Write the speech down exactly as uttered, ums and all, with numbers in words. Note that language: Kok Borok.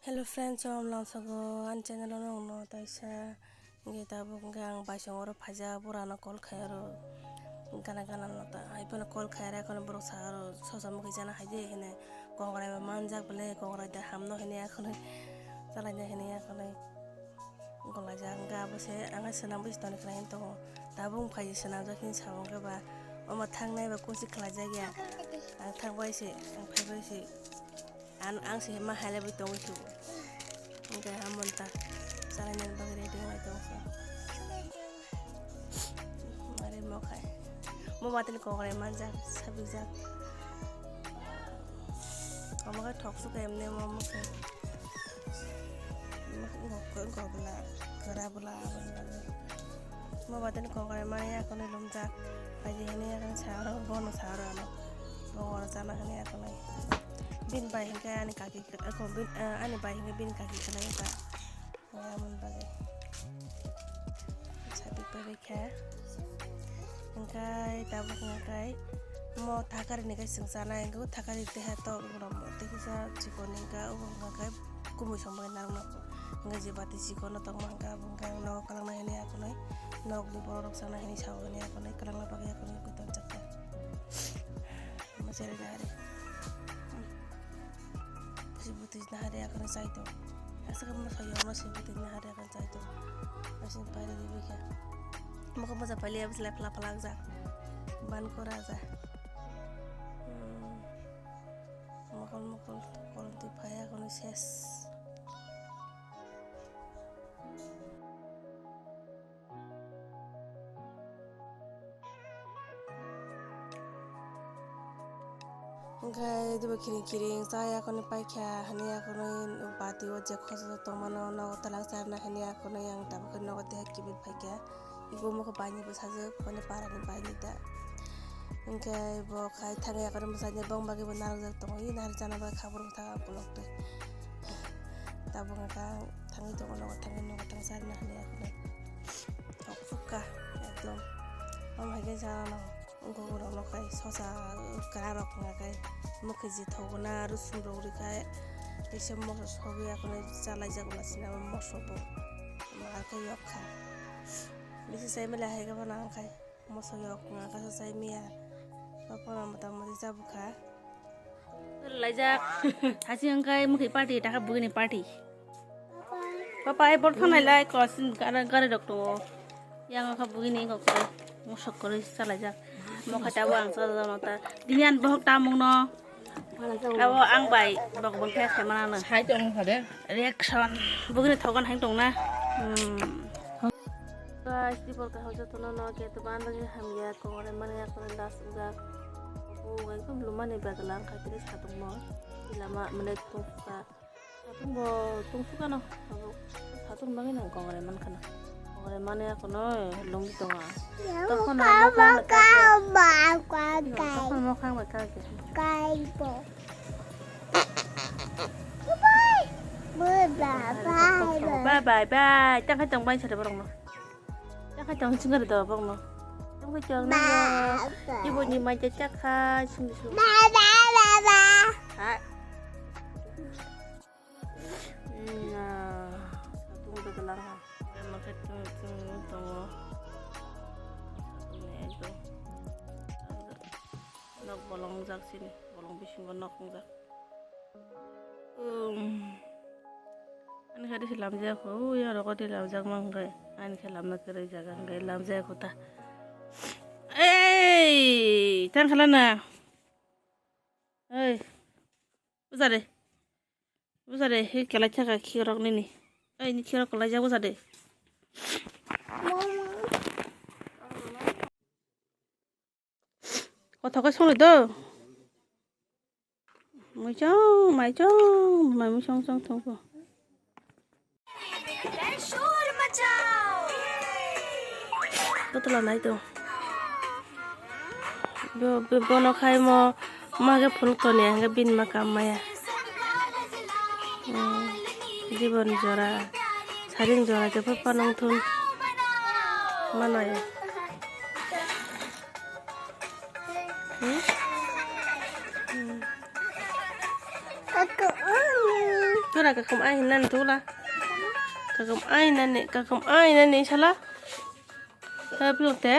Hello friends, om langsago ani channel o nongno taisa. Hingke tabuk hingke ang baisong oro phaijak, borano call khai aro gana gana no ta hai phano call khai aro, borok sa aro sosa mokhe chana hai de hine, kongrai bo manjak bele, kongrai de hamno hine akhonoi, chalaina hine akhonoi. Golaijak hingke abo se ang swnam bai toni khlai tongo. Tabuk phai swnamjak hini sabo hingke ba omo thangnai ba kusi khlaijak ya. Ang thang bai se, ang phai bai se. Ang, ang se ma hai laibai tongwi se. Hingke hamon ta chalaina bagwi ready wng lai tongo se. Mare mo khai. Mo watani kongrai manjak, sabijak. Omo khe thok sukha emne omo khe. Omo khe gokla, kwra bwla aboni bagwi. Mo watani kongrai mani akhonoi lumjak. Paidi hwnwi akhonoi sa oro bono sa oro ano. Bo oro chana hwnwi akhonoi. Bini bai hinkhe ani kaki, eh, ko bin, eh, ani bai hinkhe bini kaki khwlai kha. Aboni bagwi. Sabi pari kha. Hingkai tabuk hingkai mo thakari ni kai chwng chanai hingke o thakari teha tok rok tei kisa chikon hingka obo hingka kai kumui song bai narwk nokho hingka je bati chikon no tongma hingka abo hingka nogo kwlwng nai hwnwi akhonoi nok ni borok rok chanai hwnwi sao hwnwi akhonoi kwlwng na bagwi akhonoi koi tonjak kha. Mo cherai nai ari. Pusi bwtwi nahari akhonoi chai tong. Aswk ma soi yorno se bwtwi nahari akhonoi chai tong. Aswk pairi di bikha. Mokol moja paili abwsle phala phala wngja. Ban kora ja. Hmm. Mokol mokol kolom twi phai akhonoi ses. Hingke dibo kiring kiring chaya khoni paikha hwnwi akhonwi bati o je khoso tongmano nogo twlangsa rwna hwnwi akhonwi ang tabukhe nogo teha kibil phaikha. Ibo mokhe baini bwsajwk mane parani baini da. Hingke bo khai thangwi akhonwi bwsajwk bong bagwi bo narwkjak tongo. I narwk jana bagwi kha borok thang ang kolok twi. Tabuk hwnka ang thangwi tongo nogo thangwi nogo thangsa rwna hwnwi akhonwi. Thok phukha ekdom. Omo hai khe jana no. Gogorok no khai sosa kwra rok wngkha khai mokhe je thogona rosong rok rikha kaisa moso sogwi akhonwi chalaijak wngkha sini abo moso bo ma khe yok kha bisi chai mili hai khe bono ang khai moso yok wngkha kaisa chai miya bophano mota moti chabukha. Laijak. Hasi wngkha mukhi party, taka bugini party. Papa, ai bor thanai lai, kosin gari, gari rok tongo. Yang wngkha bugini kok kore, mosok kore salaijak. Mokha tabo ang sa sa ta. Dini an bohok tamung no. Abo ang bai bok bok khe sai mana no. Sai tong kha de. Reaction. Bugini thogan hai tong na. Hmm. Guys, di bol kaham jotono no khe to ban bagwi hamya kongre mani akhonwi last ujak. Bu ekdom lumani bagla ang khaitri satung mo. Lama mane tungsuka. Satung bo tungsuka no. Satung bagwi nang kongre man khana. Kongre mani akhonwi lungwi tonga. Tokhono mokhang bai kha. Tokhono mokhang bai kha. Kaibo. Bye bye bye. Bye bye bye. Tang khai tong bai sare borok no. Tang khai tong singari do borok no. Tang khai tong no. Ibo ni mai cha cha kha sing sing. Bye bye bye bye. Ha. Na. Tung de lang ha. Ema khai tung tung tongo. Tung ekdom. Nok bolong jak sini. Bolong bisingo nok jak. Um. Ani kha disi lamjak kho, ui aro koti lamjak ma hwnkhe. Ani khe lamna kwrwi jaga hwnkhe lamjak kho ta. Ei, tang khala na. Ei. Bujare. Bujare, he kelai thaka khirok nini. Ei, ni khirok kelai jak bujare. Kothok khe songwi do. Muichong, maichong, mai muichong chong thongkho. Botolo nai tong. Bo, bo, bono khai mo, ma khe phunuk toni, hingke bini ma kam maya. Hmm, jibon jora, saring jora, jephru panong thun. Manoya. Hmm? Hmm. Ora kakum ai hinani tula. Kakum ai nani, kakum ai nani sala. Haplo te.